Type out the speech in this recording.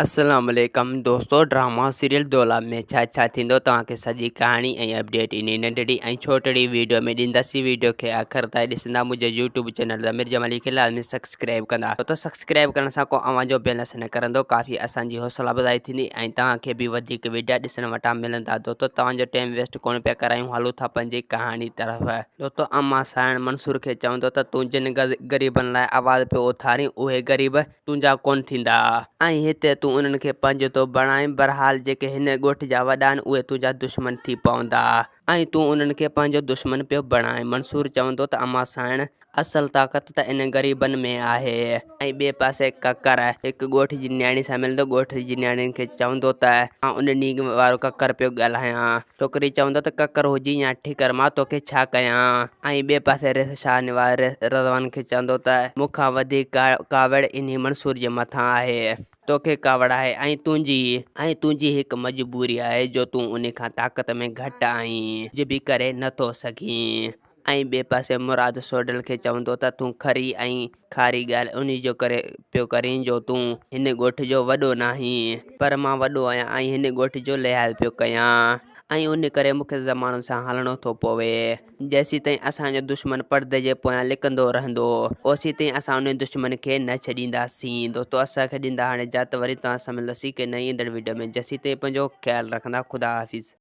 السلام عليڪم دوستو ڊراما سيريل دولاب ۾ ڇا ڇا ٿيندو توهان کي سڄي ڪهاڻي ۽ اپڊيٽ انهي ننڍڙي ۽ ڇوٽڙي ويڊيو ۾ ڏينداسين ويڊيو کي آخر تائين ڏسندا منهنجي يوٽيوب چينل ضمير جمالي کي لازمي سبسڪرائب ڪندا ڇو ته سبسڪرائب ڪرڻ سان ڪو اوهان جو بيلنس نه ڪرندو ڪافي اسان جي حوصلا افزائي ٿيندي ۽ توهان کي به وڌيڪ ويڊيا ڏسڻ وٽان ملندا دوستو توهان جو ٽيم ويسٽ ڪونه پيا ڪرايون هلون ٿا پنهنجي ڪهاڻي طرف. دوستو امان سائڻ منصور کي چوندو ته تون جن غريبن لاء آواز پيو اٿارين اهي غريب تنهنجا ڪونه ٿيندا ۽ هتي تون انهن کي پنهنجو ٿو بڻائين، بهرحال جيڪي هن ڳوٺ جا وڏا آهن اهي تنهنجا دشمن ٿي پوندا ۽ تون انهن کي پنهنجو دشمن پيو بڻائين. منصور چوندو ته امان سائڻ! اصل طاقت ته انهن غريبن ۾ آهي. ۽ ٻئي پاسي ڪڪر هڪ ڳوٺ جي نياڻي سان ملندو، ڳوٺ جي نياڻين کي چوندو ته مان ان ڏينهن وارو ڪڪر پيو ڳالهايان. ڇوڪري چوندو ته ڪڪر هجي يا ٺڪر مان توکي ڇا ڪيان؟ ۽ ٻئي پاسي ريس شاهنواز رضوان کي چوندو ته مون کان وڌيڪ ڪاوڙ انهي منصور جي مٿان آهي. توکي ڪاوڙ آهي ۽ تنهنجي ۽ تنهنجي هڪ مجبوري آهي جو تون انهي کان طاقت ۾ گهٽ آهين ڪجهه به ڪري نه ٿو سگهين. ۽ ٻئي پاسي مراد سوڍل کي چوندو ته تون کري ۽ کاري ڳالهه انهي جو ڪري پيو ڪرين جو تون هن ڳوٺ جو وڏو ناهين پر مان وڏو آهيان ۽ هن ڳوٺ جو لحاظ پيو ڪيان ۽ انهي ڪري مون کي زمانن سان هلڻو ٿو پوي. جيسيتائين اسان جو دشمن پردي جي پويان لڪندو رهندو اوسيتائين اسان انهي دشمن کي نه ڇڏينداسين. دوستو اسان کي ڏيندا هاڻي اجازت وري توهان سان ملنداسين ڪنهن نئين ايندڙ وڊيو ۾ جيسيتائين پنهنجو خيال رکندا خدا حافظ.